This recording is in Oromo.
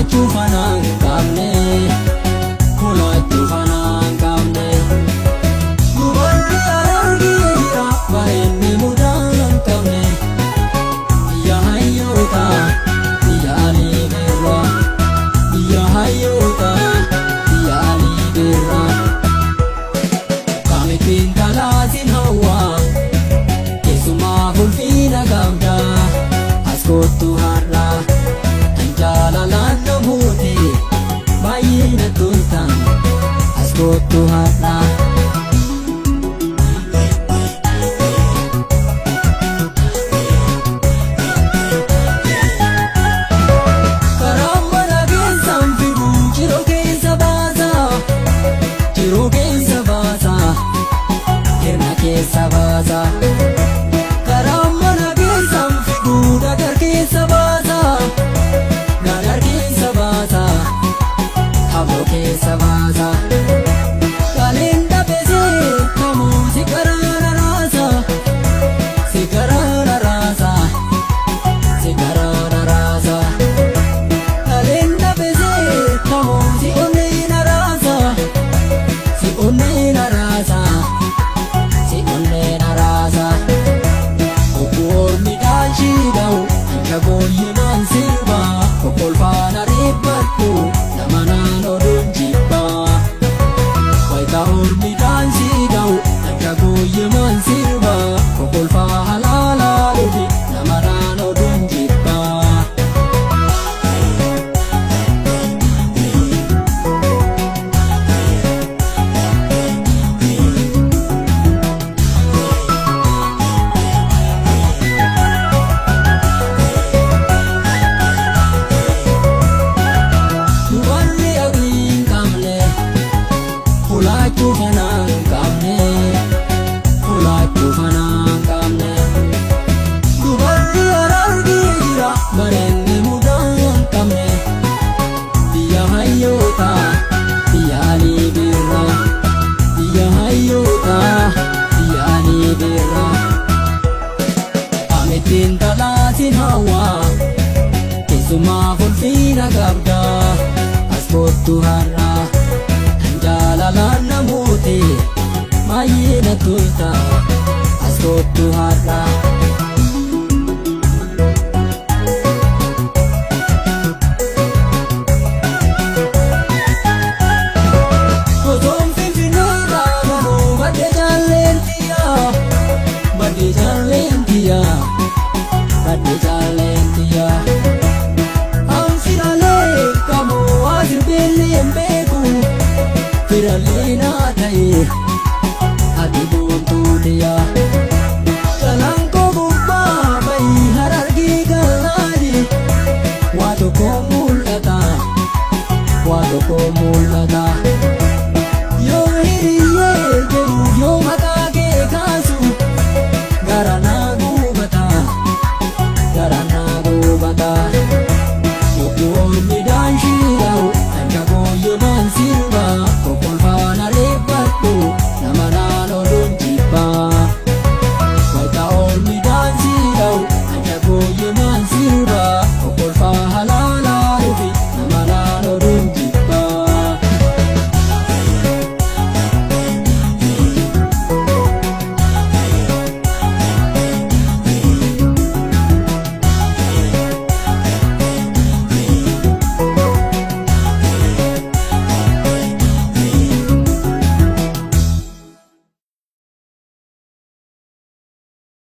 Kulaachuu fanaan qabne, kulaachuu fanaan qabne. Dubarri Harargee jira bareedni mudaa hin qabne. Biyya hayyoota, biyya Alii Birraa. Biyya hayyoota, biyya Alii Birraa. Kaamittiin talaatiin hawwaa, keessumaa ulfina qabda. As kottu har'a, kan jaalalaan na buute, baay'ee na tolta. As kottu har'a. Karaa mana keessaan figu jiruu keessa baasa, jiruu keessa baasa, hirna keessa baasa. Karaa mana keessaan figu dhagar keessa baasa, dhagar keessa baasa, habloo keessa baasa. Kaleen dhabesee kamuu si karaa raasa, si karaa raasa, si karaa raasa. Kaleen dhabesee kamuu si onnee na raasa, si onnee na raasa, si onnee na raasa. Obboorni daanshii dha'u hanga gooyyemaan sirba, kokkolfaan ariiffadhu nama naannoo oduun jibbaa. Wayita ormi daansii dha'u hanga gooyyemaan sirba, kokkolfaa halaalaa dhufi nama naannoo oduun jibbaa. Dubarri aqlii hin qabne, kulaachuu fanaa hin qabne, kulaachuu fanaa hin qabne. Dubarri Harargee jira bareedni mudaa hin qabne. Biyya hayyoota, biyya Alii Birraa. Biyya hayyoota, biyya Alii Birraa. Amittiin talaatiin hawwaa, keessumaa ulfina qabda. As kottu har'a, kan jaalalaan na buute, baay'ee na tolta. As kottu har'a. Otoon Finfinneerraa galuu badde jaalleen tiyyaa, badde jaalleen tiyyaa, badde jaalleen tiyyaa. Anfiralee kamuu asirbeellee hin beeku, firalee naa ta'e ati boontuu tiyyaa. Calanqoo gubbaa bahii Harargee galaani, waa tokko mul'ata, waa tokko mul'ata.